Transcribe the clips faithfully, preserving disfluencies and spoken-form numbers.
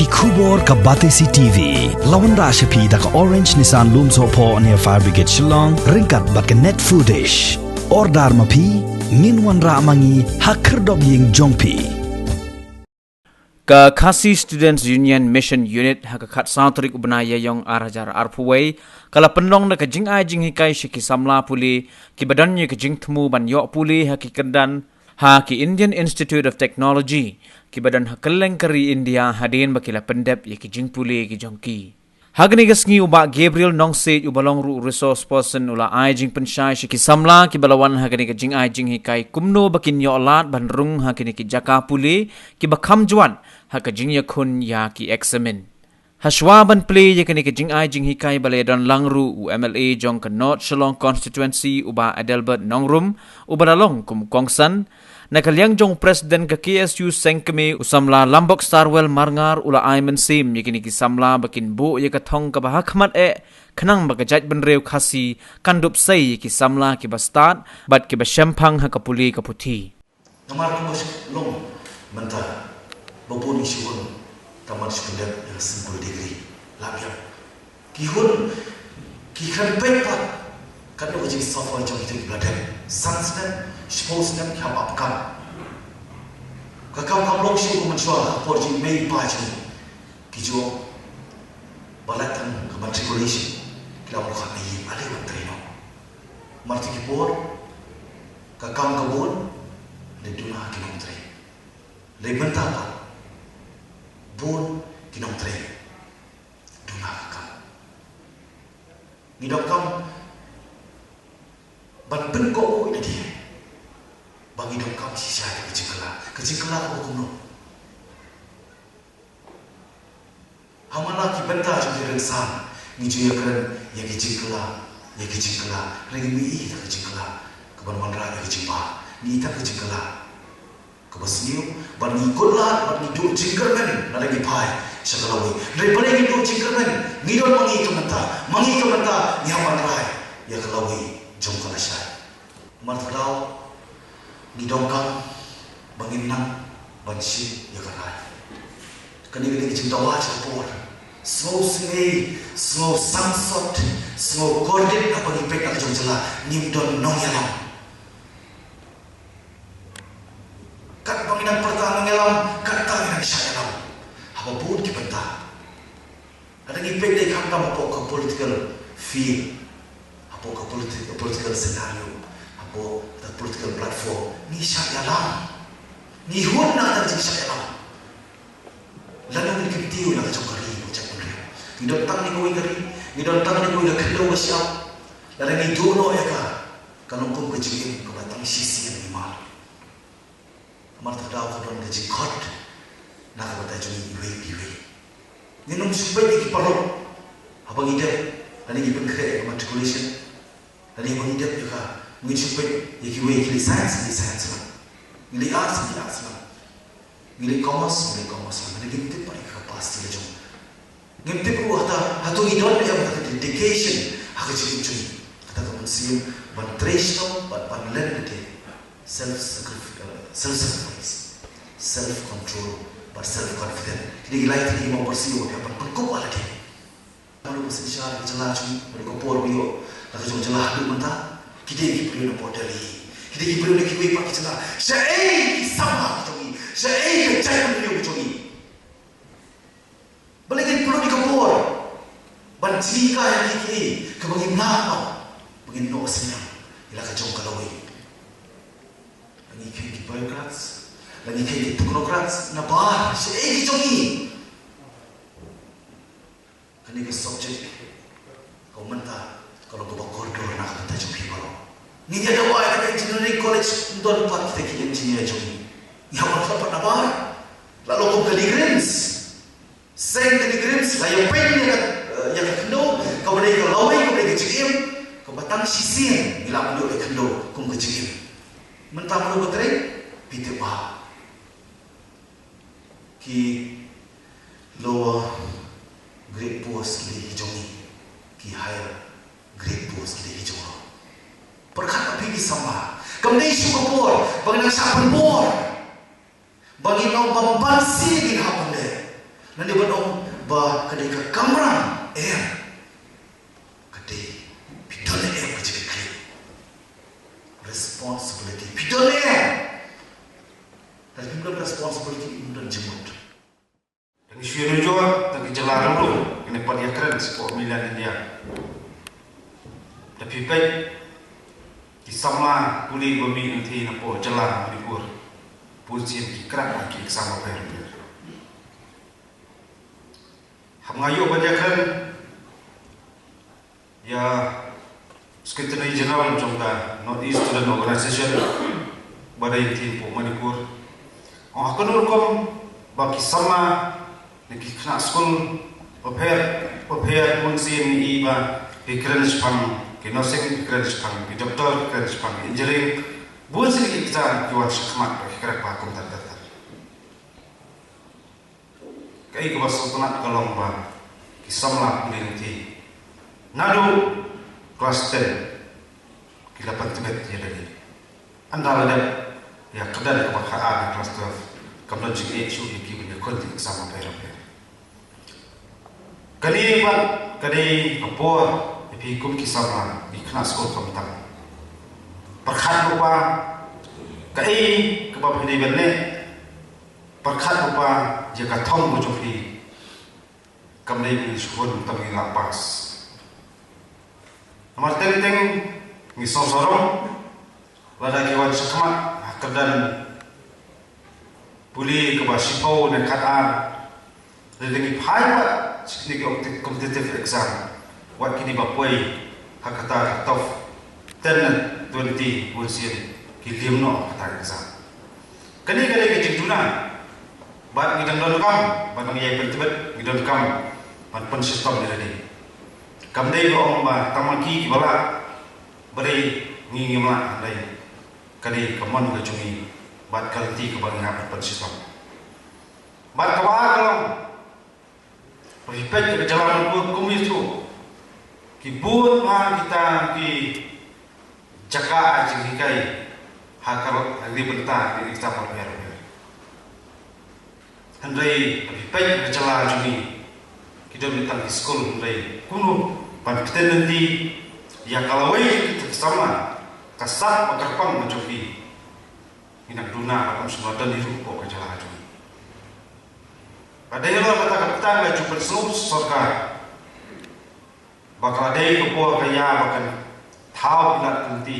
Khubor ka Batesi T V. La wanrah sha phi da ka Orange Nissan Lumsohphoh near Fire Brigade Shillong, ryngkat bad ka Net Foodish. Order ma phi, ngin wanrah ma ngi ha khyrdop ïing jong phi. Ka Khasi Students Union Mission Unit ha ka khatsaw tarik u bnai Ïaïong ar hajar arphew wei ka la pynlong da ka jingai jinghikai sha ki samla pule kiba don ïa ka jingthmu ban ïoh pule ha ki kyrdan ha ki Indian Institute of Technology kiba don ha kylleng ka ri India hadien ba ki la pyndep ïa ki jingpule ki jong ki. Ha kane ka sngi u Bah Gabriel Nongsiej uba long ruh u resource person u la ai jingpynshai sha ki samla kiba la wan ha kane ka jingai jinghikai kumno ba kin ïoh lad ban rung ha kane ki jaka pule kiba kham jwat ha ka jingïakhun ïa ki eksamin. Hashwa ban plie ïa kane ka jingai jinghikai ba la ïadon lang ruh u M L A jong ka North Shillong Constituency u Bah Adelbert Nongrum uba la long kum u kongsan. Na ka liang jong u President ka K S U Sengkmie u samla Lambok Starwell Marngar u la ai mynsiem ïa kine ki samla ba kin buh ïa ka thong kaba ha khmat eh khnang ba ka jaitbynriew Khasi kan dup sei ïa ki samla kiba stad bad kiba shemphang ha ka pule ka puthi. Namar kumba shu long mynta ba bun ngi shu hun tang ban shu pyndep ïa ka single degree. La biang. Ki hun ki kren peit pat katno ka jingsuffer jong kita kiba la dep. San snem, shiphew snem ki hap ap kam. Ka kam kam long shuh kum mynshuwa ha ka por jong i mei i pa jong ngi. Ki ju ba la tang ka matriculation ki la wan khot na ïing, ale wan trei noh. Mar tu ki por ka kam ka bun, lei duna ki nongtrei. Lei mynta pat bun ki nongtrei, duna ka kam. Ngi donkam ban pynkoh buh ïa lade ba ngi donkam shisha ïa ka jingkylla, ka jingkylla kaba kumno. Ha man la ki bynta jong ki rynsan ngi ju ïakren ïa ki jingkylla, ïa ki jingkylla. Hynrei ngim ïohi ïa ka jingkylla kaban wanrah ïa ka jingbha. Ngi ïohi ïa ka jingkylla kaba sniew bad ngi kut lad bad ngi duh jingkyrmen lada ngi phai sha ka lawei. Hynrei balei ngi duh jingkyrmen? Ngi don ma ngi ka bynta, ma ngi ka bynta ngi hap ban rai ïa ka lawei jong ka lashai. Mar kata ka daw ngi donkam ba ngin nang ban shim ïa ka rai. Kane ka dei ka jingdawa jong ka por. Sngew sngewsih, sngew sangsot, sngew kordit haba ngi peit na ka jong ka jylla, ngim don nongïalam. Katba ngi nang pyrta nongïalam, katta ngi nang shah ïalam. Haba bun ki bynta. Lada ngi peit dei khamtam hapoh ka political field, hapoh ka politi-, political scenario, hapoh ka political platform, ngi shah ïalam. Ngi hun na ka jingshah ïalam. Lano ngin kyntiew ïa ka jong ka ri, ko jaitbynriew. Ngi don tang ne kawei ka ri, ngi don tang ne kawei ka khyndew ka shyiap. Lada ngi duh noh ïa ka, ka long kum ka jingim kaba tang shisien ngi mar. Namar kata ka daw ka don ka jingkhot na ka bynta jong ngi iwei pa iwei. Ngin ym shu peit ïa ki paralok haba ngi dep, lane ngi pynkhreh ïa ka matriculation, lane haba ngi dep ïa ka, ngin shu peit ïa kiwei ki leh science, ngi leh science lang. Ngi leh arts, ngi leh arts lang. Ngi leh commerce, ngi leh commerce lang. Lane ngim tip pat ïa ka capacity la jong. Ngim tip ruh hato, hato ngi don ne em kata ka dedication ha ka jingim jong ngi. Kata ka mynsiem ban trei shnong, ban, ban len lade. Self sacrifice, self sacrifice, self control, bad self confidence. Kine ki lai tylli ki mawbyrsiew ba ki hap ban pynkup ha lade. Naduh ba synshar ka jylla jong ngi, naduh ka por ba ïoh la ka jong ka jylla haduh mynta, ki dei ki briew na border hi. Ki dei ki briew na kiwei pat ki jylla. Shaei ki samla ki jong ngi? Shaei ka jaitbynriew ki jong ngi? Balei ngin pynlut ïa ka por ban jngi ka ïa kiei kiei kaba ngim lah ban, ba ngin noh synñiang ïa la ka jong ka lawei? La ngi kheiñ ki bureaucrats, la ngi kheiñ ki technocrats na bar, shaei ki jong ngi? Kane ka subject ka mynta ka long kaba kordor na ka bynta jong phi baroh. Ngin ïa dawa ïa ka engineering college, ym don pat kita ki engineer jong ngi. Ngi hap ban khlad pat na bar. La long kum ka NEIGRIHMS. Seng ka NEIGRIHMS la ïa peit ïa ka, eh, ïa ka khyndew kaba dei ka lawei, kaba dei ka jingim, kaba tang shisien ngi lah ban ïoh ïa ka khyndew kum ka jingim. Mynta mano ba trei? Phi tip ba ki lower grade post ki dei ki jong ngi, ki higher grade post ki dei ki jong ngi. Pyrkhat ma phi ki samla, kam dei shuh ka por ba ngin nang shah pynbor. Ba ngin ong ba ban sien ngin hap ban leh. Ngan ïa ban ong ba ka dei ka kamram em. Ka dei phi don ne em ka jingkitkhlieh. Responsibility phi don ne em. Lada phim don responsibility phim don jingmut. Tang shu ïanujor tang ki jylla ruh ruh kine pat ïakren sha ka Mainland India. Da phi peit ki samla pule ba mih na thei na pdeng jylla Manipur, bunsien ki crack ha ki exam bapher bapher. Haba nga ïoh ban ïakren ïa Secretary General jong ka North East Student Organization, ba dei na thei na pdeng Manipur, ong ha kano rukom ba ki samla na ki khynnah skul bapher bapher bunsien ngi i ba ki kren shaphang ki nursing, ki kren shaphang ki doctor, ki kren shaphang ki engineering, bunsien ki exam ki wan shakhmat ba ki crack bha kumta ter ter. Kaei kaba sngewtynnat ka long ba ki samla pule na thei naduh klas ten ki la pyntbit ïa lade. Ynda la dep ïa ka kyrdan kaba khatar na klas twelve, kam don jingeh shuh ïa ki ban ïakhun ïa ki exam bapher bapher. Kane pat ka dei ka por ïa phi kum ki samla, ki khynnah skul khamtam. Pyrkhat lypa kaei kaba phi dei ban leh. Pyrkhat lypa ïa ka thong ka jong phi. Kam dei ban shu hun tang ngi la pass. Namar teng teng ngi sngewsarong lada ki wan shakhmat ha kyrdan pule kaba shiphew ne khatar. Lada ngi phai pat sha kine ki competitive exam, wat kine ba poi ha kata ka top ten ne twenty bunsien ki liem noh ha kata ka exam. Kane ka dei ka jingduna. Bad ngi dang donkam, bad ngi ïai pyntbit, ngi donkam ban pynshitom ïa lade. Kam dei ba ong ba tang ma ki kiba lah, ba dei ngi ngim lah, hynrei ka dei ka mon ka jong ngi bad ka lynti kaba ngi hap ban pynshitom. Bad kaba ar ka long, ba phi peit ka jylla Manipur kum ïathuh, ki bun bha kita ki jaka ai jinghikai ha ka, ha kane ka bynta ki exam bapher bapher. Hynrei ba phi peit ka jylla jong ngi, ki don tang ki skul, hynrei kumno ban pynbeit lynti ïa ka lawei kita ki samla, ka sap ba kyrpang ka jong ki. Ngi nang duna ba kam shym la don hi ruh hapoh ka jylla jong ngi. Ka dei halor kata ka bynta nga ju pynsngew sorkar ba ka la dei ka por ka ïa ba kan thaw ki lad ki lynti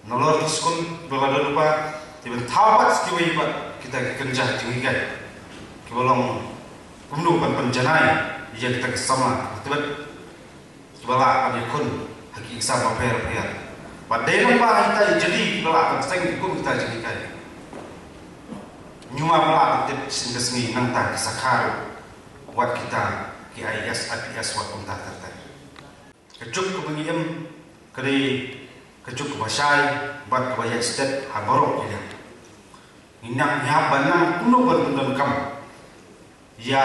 nalor ki skul ba la don lypa, te ban thaw pat sa kiwei pat kita ki kynja jinghikai kiba long kumno ban pynjanai ïa kita ki samla, te ban kiba lah ban ïakhun ha ki exam bapher bapher. Bad dei nang ba ha kita i jylliew kiba lah ban seng kum kita jinghikai. Ngi ma ba lah ban tip shisien ka sngi nangta ki sakha ruh, wat kita ki I A S, I P S, wat kumta ter ter. Ka juk kaba ngi im ka dei ka juk kaba shai bad kaba ïaid stet ha baroh ki liang. Ngi nang, ngi hap ban nang kumno ban pyndonkam ïa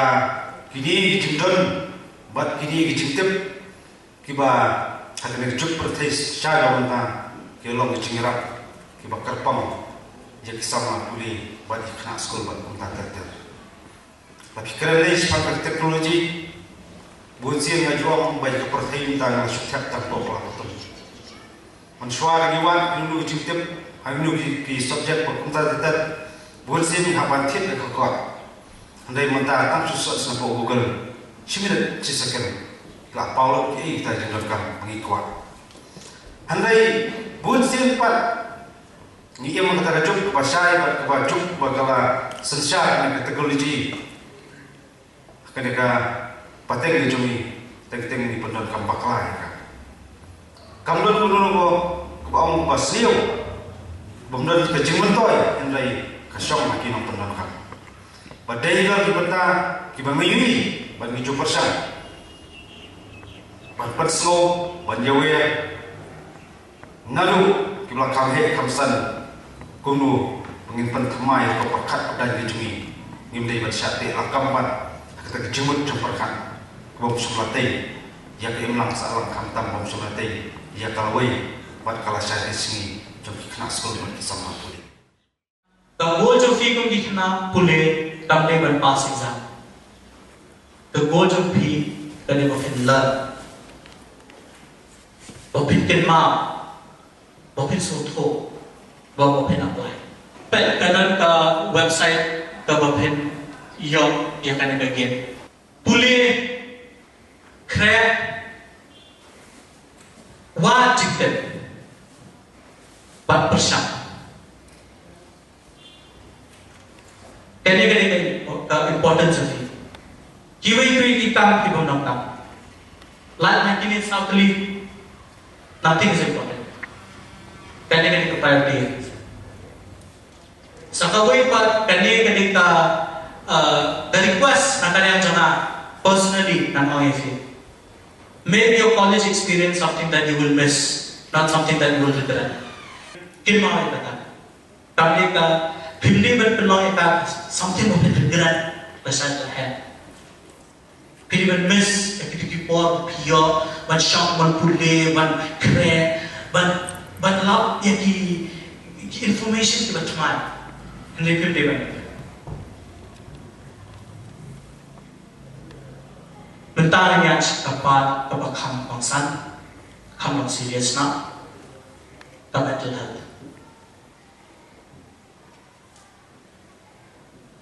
kine ki jingdon bad kine ki jingtip kiba ha kane ka juk pyrthei shai ba mynta ki long ki jingïarap kiba kyrpang ïa ki samla pule bad ïa ki khynnah skul bad kumta ter ter. Lada phi kren lei shaphang ka technology, bunsien nga ju ong ba ïa ka pyrthei mynta nga la shu thep tang hapoh ka la patum. Mynshuwa ngi wan, ngi ïoh jingtip ha ngi ki, ki subject ba kumta ter ter, bunsien ngi hap ban thied da ka kwah. Hynrei mynta tang shu search na poh Google, shi minit shi second la paw lut kiei kita jingdonkam ba ngi kwah. Hynrei bunsien pat ngi im ha kata ka juk kaba shai bad kaba juk ba ka la synshar na ka technology. Kane ka pateng ka jong ngi, teng teng ngi pyndonkam bakla ïa ka. Kam don kano kano kaba ong ba sniew, bym don ka jingmyntoi, hynrei ka shong ha ki nongpyndonkam. Ba dei ka ki bynta kiba ngi ïohi bad ngi ju pyrshang ban pynsngew, ban ïawer. Naduh kiba la kham heh kham san kumno ba ngin pynthymmai ïa ka pyrkhat pyrdain ka jong ngi, ngim dei ban shah teh lakam bad ha kata ka jingmut jingpyrkhat ka bym shym la tei ïa ka imlang sahlang, khamtam bym shym la tei ïa ka lawei bad ka lashai ka sngi jong ki khynnah skul bad ki samla pule. Ka goal jong phi kum ki khynnah pule kam dei ban pass exam. Ka goal jong phi ka dei ba phin learn, ba phin kynmaw, ba phin sngewthuh, ba ba phin apply. Peit ka don ka website kaba phin ïoh ïa kane ka game. Pule, khreh, wad jingtip bad pyrshang. Kane ka dei ka importance of it. Kiwei kiwei ki kam ki bym donkam. Lait na kine saw tylli, nothing is important. Kane ka dei ka priority. Sa kawei pat, kane ka dei ka, uh, ka request na ka liang jong nga personally, ngan ong ïa phi. Make your college experience something that you will miss, not something that you will regret. Kynmaw ïa kata. Kam dei ka, phim dei ban pynlong ïa ka something ba phin regret lashai lashai. Phi dei ban miss ïa kito ki por ba phi ïoh ban shong, ban pule, ban khreh, ban, ban lap ïa ki, ki information kiba thymmai. Hynrei phim dei ban. Mynta ngin ïa sha ka part kaba kham kongsan, kham long serious noh, ka mental health.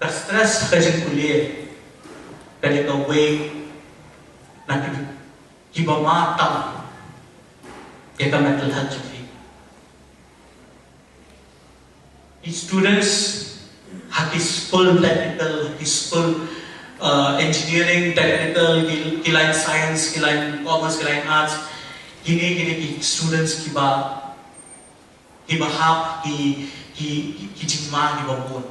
Ka stress, ka jingpule, ka dei kawei na ki, kiba mar tam ïa ka mental health jong phi. Ki students ha ki school technical, ha ki school, uh, engineering, technical, ki, ki line science, ki line commerce, ki line arts, kine, kine ki students kiba, kiba hap ki, ki, ki, ki jingma kiba bun.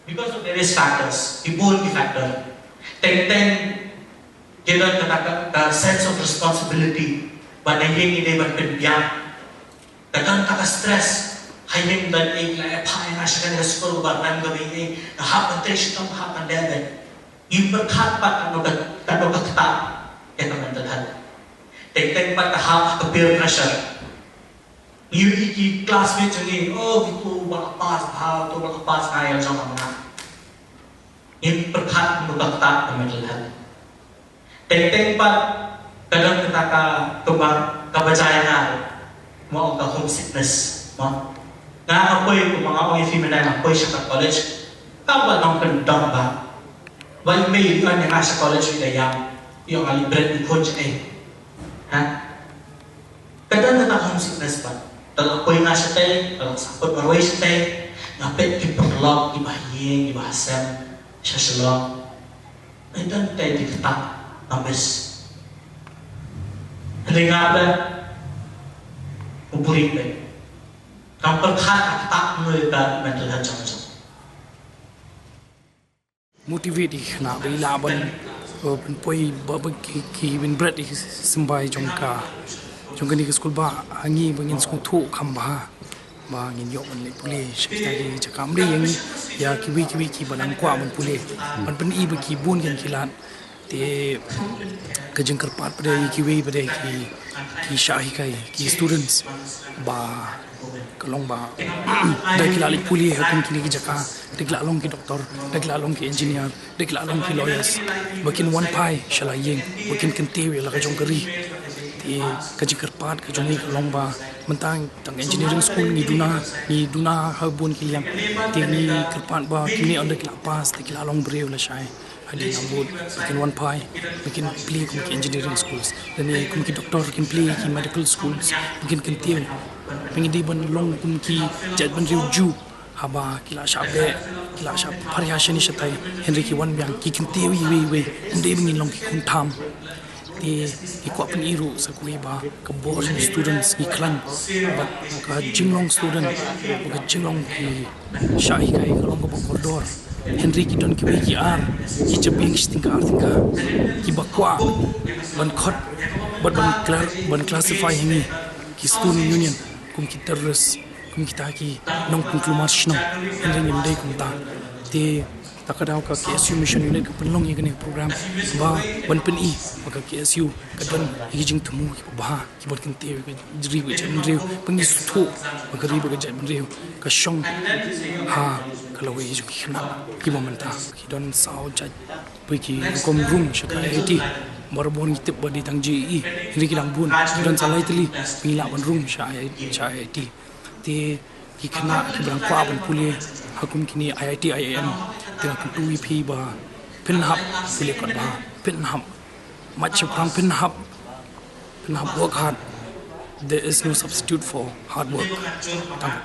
Because of various factors, ki bun ki factor. Teng teng, ki don kata ka, ka sense of responsibility, ba na ïing i dei ban pynbiang. Ka don kata ka stress, ha ïing don ei, la ïa phah ïa nga sha kane ka skul ba rem ka ba ei, nga hap ban trei shitom, hap ban leh beit. Ngim pyrkhat pat katno ka, katno ka ktah ïa ka mental health. Teng teng pat ka hap ka peer pressure. Ngi ïohi ki classmate jong ngi, oh, kito ba la pass bha, kito ba la pass, nga ïa la jong nga. Ngim pyrkhat kumno ka ktah ka mental health. Teng teng pat ka don kata ka, kaba, kaba jia ïa nga, mo, ka homesickness, mo. Nga nga poi, kumba nga ong ïa phi mynne, nga poi sha ka college, ka ba nongkyndong ba. Ba i mei i wan ïa nga sha college, i da ïam, i ong, nga leit bret i khun sha ei. Ha? Ka don kata homesickness pat. Te la poi nga shatei, te la sangkut marwei shatei, nga peit ki paralok, kiba ha ïing, kiba ha sem, sha Shillong. Nga don tei ki ktah, nga miss. Hynrei nga peit, u buhrieh peit. Kam pyrkhat ka ktah kumno ïa ka mental health jong nga. Motivate ïa ki khynnah ba i lah ban, uh, ban poi ba, ba ki, ki ban bret ïa ki symbai jong ka, jong kane ka skul ba ha ngi ba ngin sngewthuh kham bha ba ngin ïoh ban leit pule sha kita ki jaka. Ym dei ïa ngi, ïa kiwei kiwei kiba dang kwah ban pule, ban pyni ba ki bun kein ki lad. Te ka jingkyrpad pat ïa kiwei pat ïa ki, ki shah hikai, ki students ba ka long ba da ki lah leit pule ha kum kine ki jaka, da ki lah long ki doctor, da ki lah long ki engineer, da ki lah long ki lawyers, ba kin wan phai sha la ïing, ba kin kyntiew ïa la ka jong ka ri. Te ka jingkyrpad ka jong ngi ka long ba mynta tang engineering school ngi duna, ngi duna ha bun ki liang. Te ngi kyrpad ba kine ynda ki lah pass, da ki lah long briew lashai. Hadien nangta ba kin wan phai, ba kin plie kum ki engineering schools, lane kum ki doctor, kin plie ki medical schools, ba kin kyntiew. Ba ngi dei ban long kum ki jaitbynriew juh, haba ki la shah beh, ki la shah pharya shane shatai, hynrei ki wan biang, ki kyntiew iwei iwei, ym dei ba ngin long ki khun tham. Te ngi kwah pyni ruh sa kawei ba ka bor jong students ngi khlaiñ, bad ka jinglong student, bad ka jinglong ki shah hikai ka long kaba kordor. Hynrei ki don kiwei ki ar, ki jabieng shi tyngka ar tyngka, kiba kwah ban khot, bad ban cla-, ban classify ïa ngi ki student union kum ki terrorist, kum kita ki nongpynkulmar shnong. Hynrei ngim dei kumta. Te ta ka daw ka K S U Mission Unit ka pynlong ïa kane ka program ba ban pyni ba ka K S U ka don ïa ki jingthmu kiba bha, kiba kyntiew ïa ka ri bad ka jaitbynriew, ba ngi sngewthuh ba ka ri bad ka jaitbynriew ka shong ha Ka lawei jong ki khynnah kiba mynta ki don saw jait phi ki rukom rung sha ka I I T. Barabor ngi tip ba dei tang J E E, hynrei ki dang bun, ki don sa lai tylli ngi lah ban rung sha I I T, sha I I T. Te ki khynnah kiba dang kwah ban pule ha kum kine I I T, I I M, te nga kyntu ïa phi ba phin hap pule kot bha, phin hap mad shaphrang, phin hap, phin hap work hard. There is no substitute for hard work. Tang